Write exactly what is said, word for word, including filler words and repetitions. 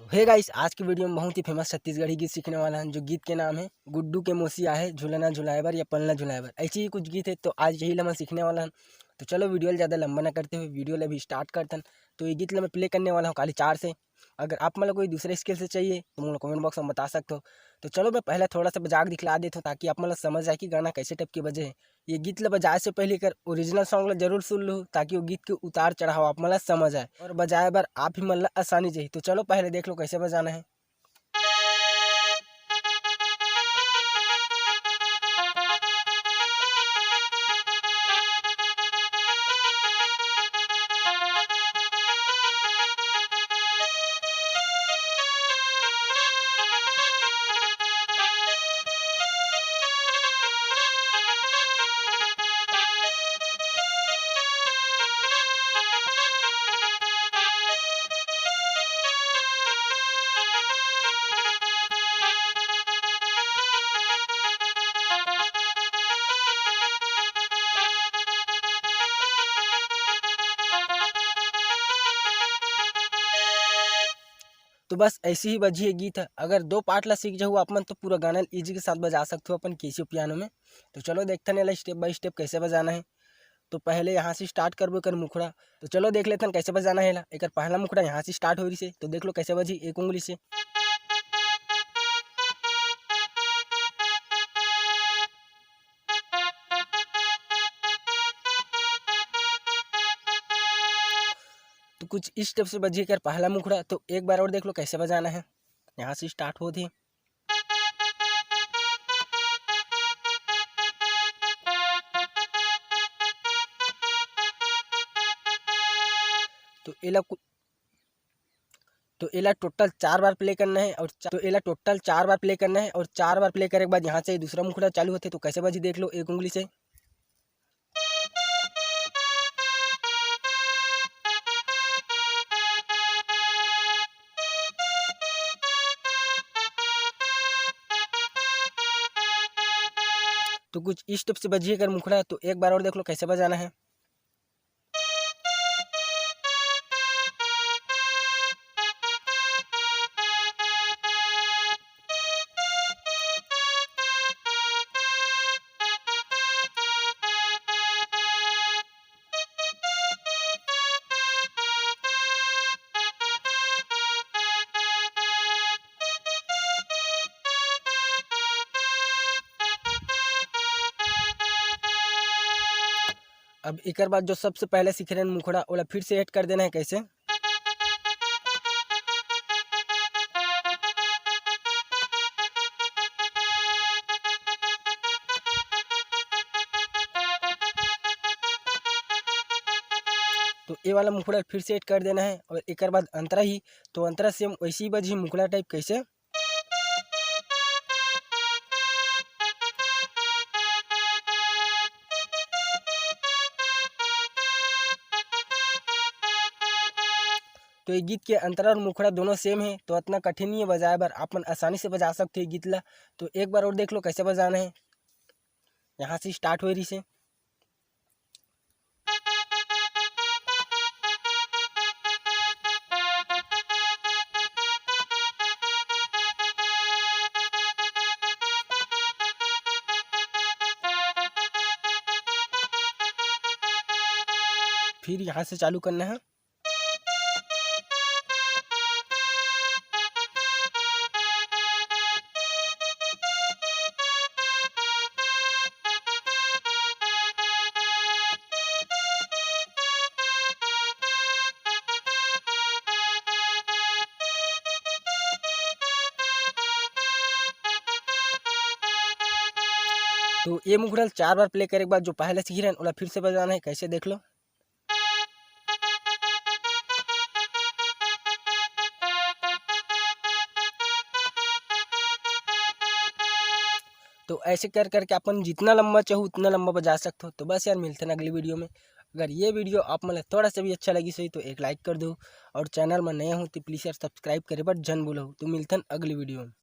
Hey guys, आज के video में बहुत ही फेमस छत्तीसगढ़ी गीत सीखने वाला हन, जो गीत के नाम है गुड्डू के मोसी आहे झुलना झुलाए बर या पलना झुलाए बर, ऐसे ही कुछ गीत है। तो आज यही ला हमन सीखने वाला हन। तो चलो, वीडियो ला ज़्यादा लंबा ना करते हुए वीडियो ला भी स्टार्ट करथन। तो ये गीत ला मैं प्ले करने वाला हूँ काली चार से। अगर आप मन ला कोई दूसरे स्केल से चाहिए तो मोला कमेंट बॉक्स में बता सकते हो। तो चलो, मैं पहले थोड़ा सा बजा के दिखला देता हूँ, ताकि आप मन ला समझ आए कि गाना कैसे टाइप के बजे है। ये गीत ला बजाए से पहले एकर ओरिजिनल सॉन्ग ला जरूर सुन लो, ताकि वो गीत के उतार चढ़ाव आप मन ला समझ आए और बजाए बर आप ही मन ला आसानी जाही। तो चलो, पहले देख लो कैसे बजाना है। तो बस ऐसे ही बजही ये गीत ह। अगर दो पार्ट ला सीख जाहू आप मन, तो पूरा गाना ईजी के साथ बजा सकथो अपन केसियो पियानो में। तो चलो, देखथन एला स्टेप बाय स्टेप कैसे बजाना है। तो पहले यहाँ से स्टार्ट करबो एकर मुखड़ा। तो चलो, देख लेथन कैसे बजाना है एला। एकर पहला मुखड़ा यहाँ से स्टार्ट हो रही से, तो देख लो कैसे बजी एक उंगली से। तो कुछ इस टाइप से बजी एकर पहला मुखड़ा। तो एक बार और देख लो कैसे बजाना है। यहाँ से स्टार्ट होत हे। तो एला कु-, तो एला टोटल चार बार प्ले करना है और चा-, तो एला टोटल चार बार प्ले करना है और चार बार प्ले करे के बाद यहाँ से दूसरा मुखड़ा चालू होथे। तो कैसे बजी देख लो एक उंगली से। तो कुछ इस टाइप से बजी एकर मुखड़ा। तो एक बार और देख लो कैसे बजाना है। अब एकर बाद जो सबसे पहले सीखे रहन मुखड़ा, ओला फिर से ऐड कर देना है। कैसे? तो ये वाला मुखड़ा फिर से ऐड कर देना है और एकर बाद अंतरा ही, तो अंतरा सेम वैसे ही बजही मुखड़ा टाइप। कैसे? तो ये गीत के अंतरा और मुखड़ा दोनों सेम है, तो इतना कठिन नहीं है बजाए बर, आप मन आसानी से बजा सकते हो ये गीत ला। तो एक बार और देख लो कैसे बजाना है। यहाँ से स्टार्ट हो रही से। फिर यहाँ से चालू करना है। तो ये मुखड़ा ल चार बार प्ले करे के बाद जो पहले सीखे रहन, ओला फिर से बजाना है। कैसे, देख लो। तो ऐसे कर करके अपन जितना लंबा चाहो उतना लंबा बजा सकते हो। तो बस यार, मिलते हैं अगली वीडियो में। अगर ये वीडियो आप मन ला थोड़ा सा भी अच्छा लगिस होही तो एक लाइक कर दो, और चैनल में नया हो तो प्लीज यार सब्सक्राइब करे बर झन भूलो। तो मिलते हैं अगली वीडियो में।